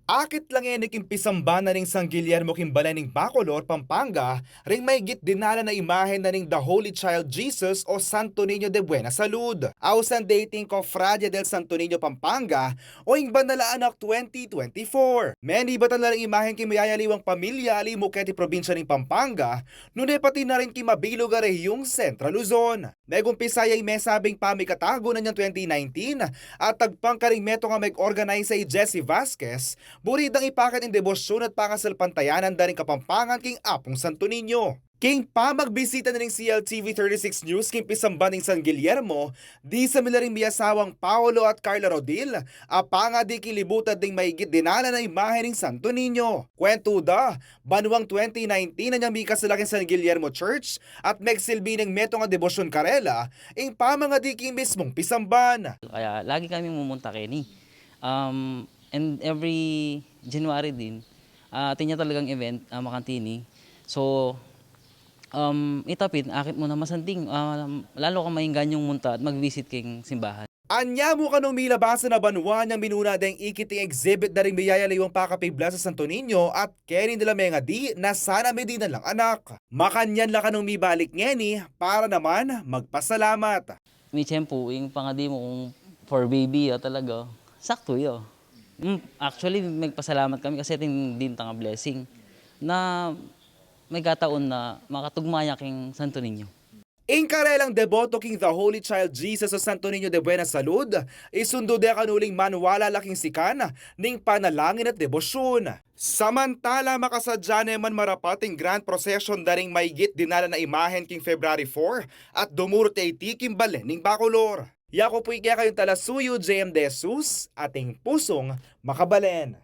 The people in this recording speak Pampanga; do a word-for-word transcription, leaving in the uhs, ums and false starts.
Akit la ngeni king pisamban na ning San Guillermo king balen ning Bacolor, Pampanga, ring maygit dinalan a imahen na ning The Holy Child Jesus o Santo Niño de Buena Salud. Ausan de iti ing Cofradia del Santo Niño, Pampanga, o ing Banal a Anak twenty twenty-four. Menibatan la ring imahen king mayayaliwang pamilya alimu keti probinsya ning Pampanga, nune pati na rin king mabilug a rehiyung Central Luzon. Megumpisa ya ing mesabing pamikatago na niang twenty nineteen at agpang karing metung a meg-organize a i Jessie Vasquez, buri dang ipakit ing debosyun at pangasalpantayanan da ring Kapampangan king Apung Santo Niño. King pamagbisita na ning C L T V thirty-six News king pisamban ning San Guillermo, disambi la ring miasawang Paolo at Carla Rodil a pangadi king libutad ding maygit dinalan a imahe ning Santo Niño. Kwentu da, banwang twenty nineteen na niang mikasala king San Guillermo Church at megsilbi neng metung a debosyun karela ing pamangadi king mismung pisamban. Kaya lagi kaming mumunta keni. Um, and every January din, ah, atin ya talagang event, ah, makantini. So, um, ita pin, akit mu na masanting, ah, lalo kang mainganyung munta at mag-visit king simbahan. Anya mu kanung milabasan a banwa niang minuna deng ikit ing exhibit da ring miyayaliwang pakapiblas a Santo Niño at keni na la mengadi na sana medinan lang anak. Makanyan la kanung mibalik ngeni para naman magpasalamat. Mitiyempu, ing pangadi mu kung for baby, ah, talaga, saktu ya. Mm, actually, magpasalamat kami kasi atin din tang a blessing na megataun na makatugma ya king Santo Niño. Ing karelang deboto king The Holy Child Jesus o Santo Niño de Buena Salud, isundu de kanu ling maniwala la king sikan ning panalangin at debosyun. Samantala, makasadya ne man marapat ing grand procession da ring maygit dinalan a imahen king February four at dumurut ya iti king balen ning Bacolor. Yaku pu ing kekayung talasuyu, J M De Jesus, ating pusung makabalen.